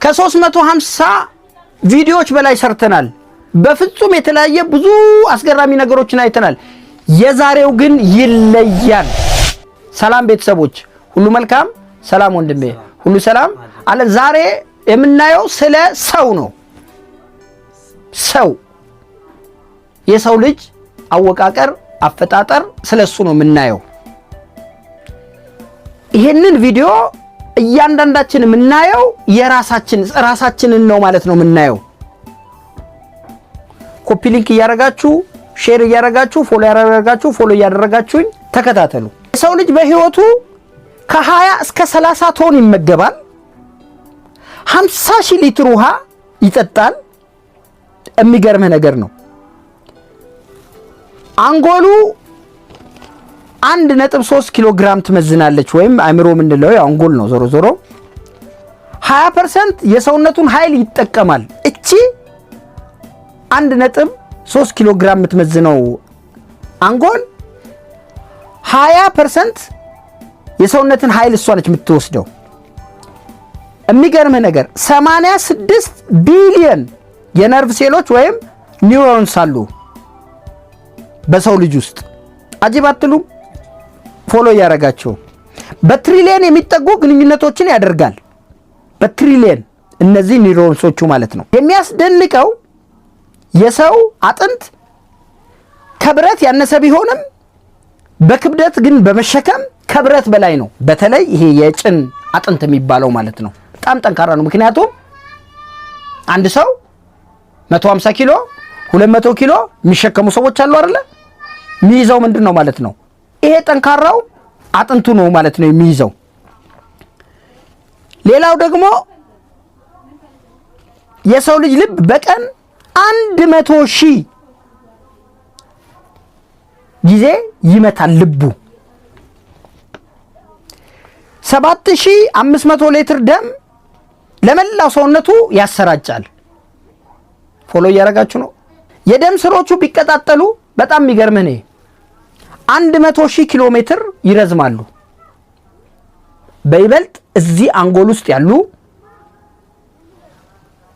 ከ350 ቪዲዮዎች በላይ ሰርተናል። በፍጹም የተለያየ ብዙ አስገራሚ ነገሮችን አይተናል። የዛሬው ግን ይለያል። ሰላም ቤተሰቦች፣ ሁሉ መልካም? ሰላም ወንድሜ፣ ሁሉ ሰላም አለ። ዛሬ የምናየው ስለ ሰው ነው። ሰው፣ የሰው ልጅ አወቃቀር፣ አፈጣጠር፣ ስለ እሱ ነው የምናየው። ይሄንን ቪዲዮ እያንዳንዳችን የምናየው የራሳችን ራሳችንን ነው ማለት ነው የምናየው። Copy link እያደረጋችሁ፣ share እያደረጋችሁ፣ follow ያደረጋችሁ፣ follow እያደረጋችሁኝ ተከታተሉ። የሰው ልጅ በህይወቱ ከ20 እስከ 30 ቶን ይመገባል። 50 ሺህ ሊትር ውሃ ይጠጣል። የሚገርምህ ነገር ነው። አንጎሉ 1.3 ኪሎ ግራም ትመዝናለች። ወይም አእምሮ የምንለው ያው አንጎል ነው። ዞሮ ዞሮ 20% የሰውነቱን ኃይል ይጠቀማል። እቺ 1.3 ኪሎ ግራም የምትመዝነው አንጎል 20% የሰውነትን ኃይል እሷ ነች የምትወስደው። የሚገርምህ ነገር 86 ቢሊየን የነርቭ ሴሎች ወይም neurons አሉ በሰው ልጅ ውስጥ። አጂብ አትሉም? Follow እያደረጋቸው በትሪሊየን የሚጠጉ ግንኙነቶችን ያደርጋል። በትሪሊየን እነዚህ neurons ኦቹ ማለት ነው። የሚያስደንቀው የሰው አጥንት ከብረት ያነሰ ቢሆንም በክብደት ግን በመሸከም ከብረት በላይ ነው። በተለይ ይሄ የጭን አጥንት የሚባለው ማለት ነው በጣም ጠንካራ ነው። ምክንያቱም አንድ ሰው 150 ኪሎ፣ 200 ኪሎ የሚሸከሙ ሰዎች አሉ አይደለ? የሚይዘው ምንድን ነው ማለት ነው? ይሄ ጠንካራው አጥንቱ ነው ማለት ነው የሚይዘው። ሌላው ደግሞ የሰው ልጅ ልብ በቀን 100,000 ጊዜ ይመታል ልቡ። 7500 ሊትር ደም ለመላው ሰውነቱ ያሰራጫል። Follow እያደረጋችሁ ነው። የደም ስሮቹ ቢቀጣጠሉ በጣም የሚገርምህ ነው 100,000 ኪሎ ሜትር ይረዝማሉ። በይበልጥ እዚህ አንጎል ውስጥ ያሉ፣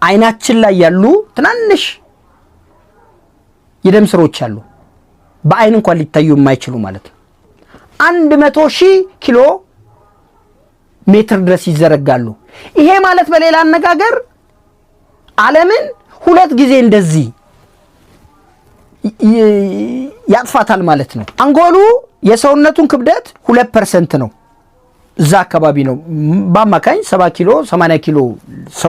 አይናችን ላይ ያሉ ትናንሽ የደም ስሮች አሉ። በአይን እንኳን ሊታዩ የማይችሉ ማለት ነው። 100,000 ኪሎ ሜትር ድረስ ይዘረጋሉ። ይሄ ማለት በሌላ አነጋገር ዓለምን ሁለት ጊዜ እንደዚህ ያጥፋታል ማለት ነው። አንጎሉ የሰውነቱን ክብደት 2% ነው። እዛ አካባቢ ነው። በአማካኝ 70 ኪሎ፣ 80 ኪሎ ሰው